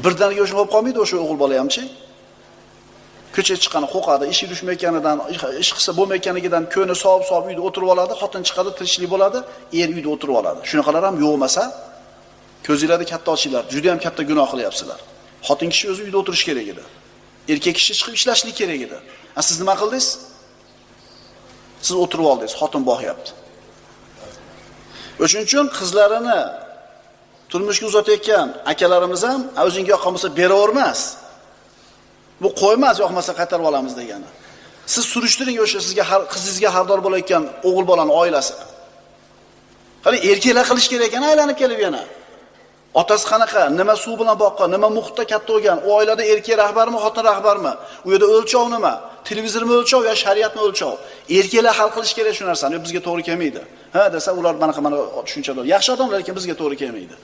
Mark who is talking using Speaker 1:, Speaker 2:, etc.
Speaker 1: Birdaniga o'sha bo'lib qolmaydi o'sha o'g'il bola hamchi. Ko'chaga chiqqani qo'rqadi, ishi dushmayotganidan, ish qilsa bo'lmayotganidan ko'ni sovib-sovib uyda o'tirib oladi, xotin chiqadi, tirikchilik bo'ladi, er uyda o'tirib oladi. Shunaqalar ham yo'q emasa, ko'zingizlarni katta ochinglar, juda ham katta gunoh qilyapsizlar. Xotin kishi o'zi uyda o'tirish kerak edi. Erkak kishi chiqib ishlashlik kerak edi. A siz nima qildingiz? Siz o'tirib oldingiz, xotin boqyapti. O'shuning uchun qizlarini turmushga uzatayotgan akalarimiz ham o'zingga yoqqan bo'lsa beravermas. Bu qo'ymas, yoqmasa qaytarib olamiz degani. Siz surishtiring o'sha sizga qizingizga xaridor bo'layotgan o'g'il bolani oilasi. Qani erkaklar qilish kerak ekan, aylanib kelib yana. Otasi qanaqa, nima suv bilan boqqan, nima muhitda katta bo'lgan, u oilada erkak rahbarmi, xotin rahbarmi? U yerda o'lchov nima? Televizormi o'lchov yo shariatmi o'lchov? Erkaklar hal qilish kerak shu narsani, bizga to'g'ri kelmaydi. Ha desa ular mana mana tushunchalar. Yaxshi odamlar, lekin bizga to'g'ri kelmaydi.